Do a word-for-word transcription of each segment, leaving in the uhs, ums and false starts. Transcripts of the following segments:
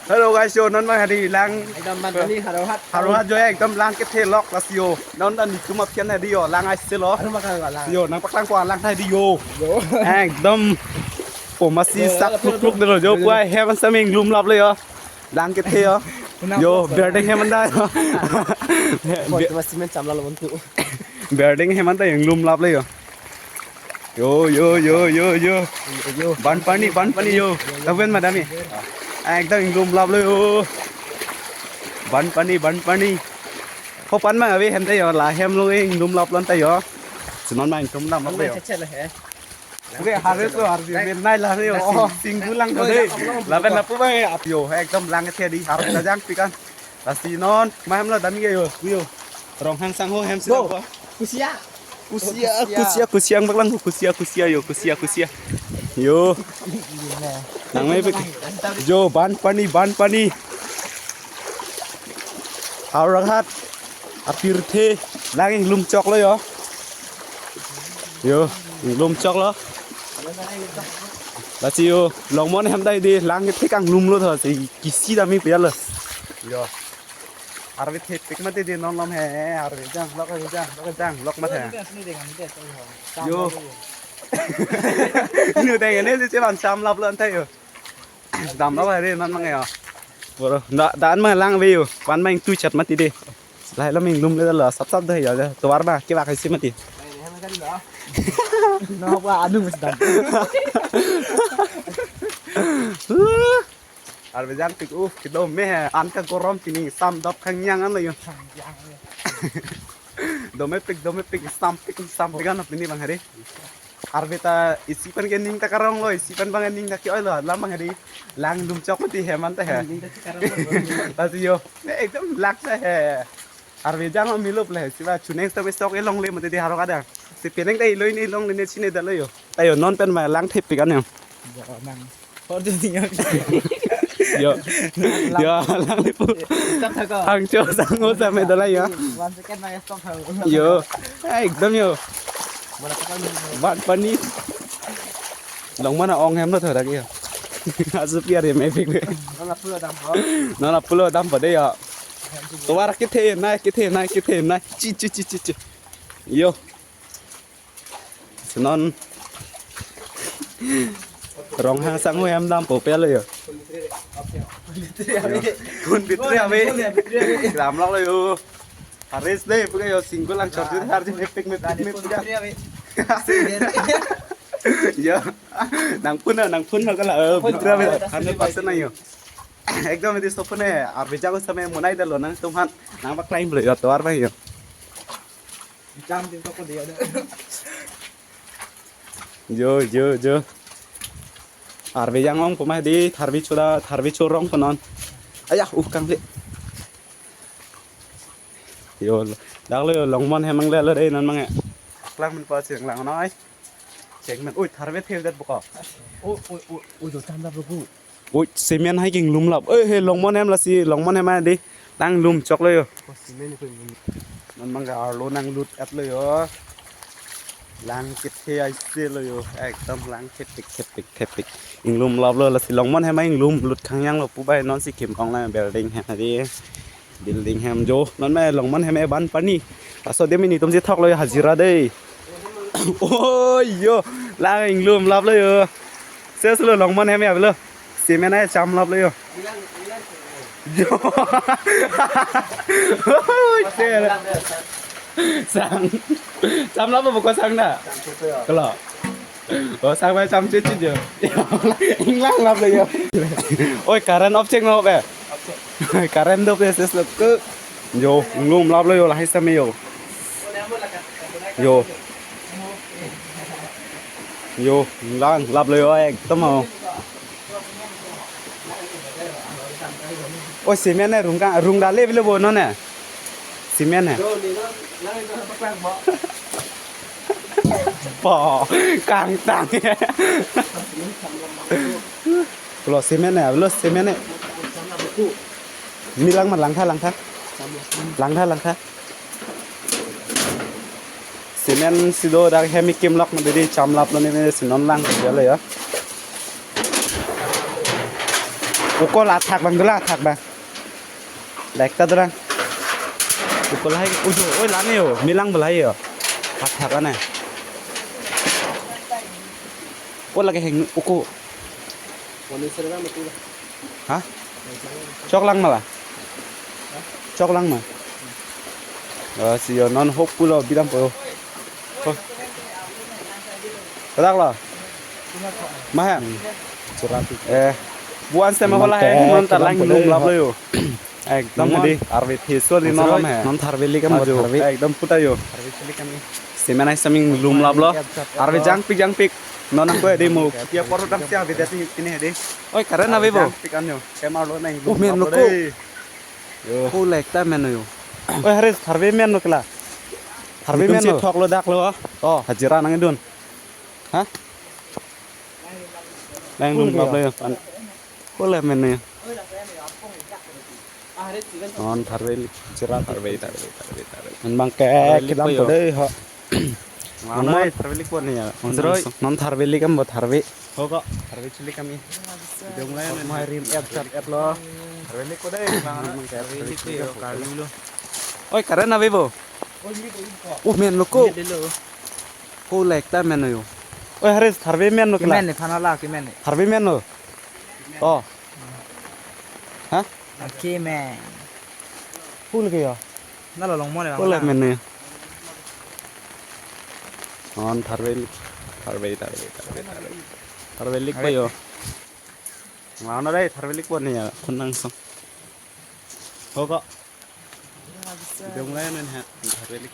Hello guys, yo, non ma hadi lang. Ekdom ban pani haro hat. Haro hat jo, ekdom lang kethe lok lasi yo. Non ta nitum aphian hadi yo, lang aise lo. Aru makan lang. Yo, nangpaklang ko lang hadi yo. Yo. Ekdom. Oh, masi yo, sak yo, pluk pluk delo jo, yo, yo. Puai hem saming lum lap le yo. Lang kethe yo. Yo, building hem anda yo. Bo, cement chamla lo bontu. Building hem anda inglum lap le yo. Yo, yo, yo, yo, yo. Yo. Ban pani, ban pani yo. Taben madam ni. Ekdom inglum lap le yo. Ban pani, ban pani. Ho pan ma ave hem ta yo, la hem lo inglum lap lon ta yo. Sinon ma inglum lap lap le yo. Oke, harus lo, harus. Nai la yo, sing, sing gulang to dei. Lapen lapu bang ap yo, ekdom lang kethe di, harus ta jangpik an. Lasi non, ma hem lo dam ke yo, yo. Ronghang sangho hem si. Bo. Kusia. Kusia, kusia, kusia, kusia, paklang kusia, kusia yo, kusia, kusia. Yo. Nang mepik. Yo, ban pani, ban pani. Howraghat apirthe lang inglum chok lo yo. Yo, inglum chok lo. Lasi yo, longmon hem dai di lang thik inglum lo tho, si kisi dam mi pial lo. Yo. Arve thepik mati di non lom he, arve jang lok, arve jang lok, jang lok mati he. Yo. Nu deng ne si cheban cham lap lo anta yo. Dam lo hari non mang yo. Boro, da, dan mang lang ve yo. Pan mang tu chat mati de. Lahai lo inglum le lo, sap sap de yo. Tovar ba, kevak isi mati. No, ba, anu sedang. Arve jangpik, uh, kedo me he, an kagorom pini, sam dop khangyang an lo yo. Domepik, domepik, sampik, sampik an pini bang hari. Arve ta isi pen ke ning ta karong lo, isi pen bang ning ta ke-oi lo, lam bang hari. Lang dum chok mati hem anta he. Ning ta ke karong lo. Lasi yo, ne ekdom lak ta he. Arve jang lo milup le, si ba chuneng ta besok elong le mati di haro kada. Si peneng ta iloi ne elong le ne chine da lo yo. Ta yo non pen ma lang thepik an yo. Yo, nang. Hor tu ni yo. Yo. Yo, lang le pu. Stop tha ko. Hangcho sangho sa me da la yo. One second ma stop tha. Yo. Ekdom yo. Bola ka ni. Ban pani. Longmon ong hem lo thorak yo. Asu piar ye mepik le. Non la pulo dam po. Non la pulo dam po de yo. Tovar kethe nai, kethe nai, kethe nai. Chi, chi, chi, chi, chi. Yo. Sinon. Ronghang sangho hem dam po pial lo yo. Kun bitri ave. Lam lok lo yo. Haris de, puke yo single lang chorjun harjun mepik mepik mepik. Ya. Nang pun na, nang pun na kala. Eh, putra bela. Hundred percent na yo. Ekdom iti stop ne. Arve jang sampai monai da lo nangtum han. Nangpaklanglo yo tovar ba yo. Jam din ko dia. Jo, jo, jo. Arve jang ong puma di tharve choda, tharve chorong konon. Ayah, uh, kang le. Yo, dak lo yo, longmon hem mang le lo dei non mang e. Klang men pa cheng lang noi. Cheng men, ui, tharve thil det boko. Ui, ui, ui, ui, jo cham da boko. Ui, cement hai king lum lap. Oi, he, longmon hem lasi, longmon hem dei. Lang lum chok lo yo. Oh, cement ko lum. Non mang ke arlo nang lut at lo yo. Lang kethe aise lo yo. Ekdom lang thepik, thepik, thepik. Inglum lap lo lasi longmon hem inglum lut khangyang lo pu bai non si kim kong lang building hem dei. Building hem jo. Non ma longmon hem ban pani. Laso de mini tum si thok lo yo hajira dei. Oi yo. Lang inglum lap lo yo. Ses lo longmon hem ya lo. Cement ai cham lap lo yo. Yo. Oi, se. Sang. Cham lap boko sang na. Kalo. Oh, sang bai cham chichi jo. Inglang lap lo yo. Oi, current off chek no be. Current do pe ses lo ke. Yo, inglum lap lo yo lahai sa me yo. Yo. Yo, lang lap lo yo ekdom ho. Oh, cement ne rung ka, rung dale bile bo non ne. Cement ne. Po, kang tang. Lo cement ne, lo cement ne. Ni lang ma lang tha, lang tha. Lang tha, lang tha. Cement si do dak hem ikim lok ma dei cham lap lo ne si non lang dia lo ya. Ukol athak abang dolang, athak abang. Lekta dolang. Ukol hai, ujo, oi lani yo, milang belai yo. Athak ane. O lake heng uko. Ha? Choklang mala. Choklang ma. Oh, si yo non hok pulo bidam po. Oh. Kodak lo. Maha. Eh, buan sema hola hai, non ta lang lum lap lo yo. Ekdom non hadi. Tharve theso di non lam hai. Non tharve likam ajo, tharve. Ekdom puta yo. Tharve chili kami. Semen ai saming lum lap lo. Tharve jangpik jangpik. Non ako hadi mo. Ya por dam sia bida ti pine hadi. Oi, karen ave bo. Jangpik anyo. Kemar lo nang. Uh, lum men lap lo ko. Dei. Yo. Ko lekta men yo. Oi, Haris, tharve men lo kela. Tharve men lo. Thok lo dak lo. Oh. Hajira nangdun. Ha? Nang lum lap lo yo. Pan. Ko le men yo. Non tharve lik, chira tharve, tharve, tharve, tharve. An bang ke tharve lik kilam po yo. Dei ho. Mana tharve lik po ni ya. Onsroi. Non tharve likam bo tharve. Ho ko, tharve chili kami. Dong lai men. Mai rim et chat et lo. Tharve lik po dei, mana. Tharve lik po yo, karlu lo. Oi, karen ave bo. Uh, men lo ko. Ko lekta men yo. Oi, Haris, tharve men lo kela. Kimen ni phan ala, kimen ni. Tharve men lo. Oh. Ha? Kimen. Full ke ya? Nalo long mo ne. Full men ne. Non tharve lik, tharve, tharve, tharve, tharve. Tharve lik po yo. Mana dei tharve lik po ni ya, kunang song. Ho ko. Dong lai men ha, tharve lik.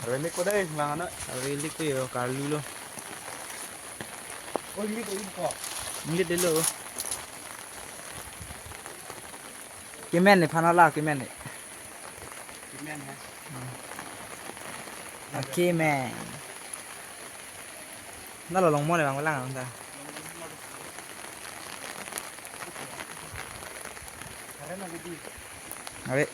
Tharve lik po dei, lang ano. Tharve lik po yo, karlu lo. Oi, lik, lik po. Lik dei lo. Kimen ni phan ala, kimen ni. Kimen ha. Kimen. Nalo long mo ne bang lang ta. Karen ave di. Ave.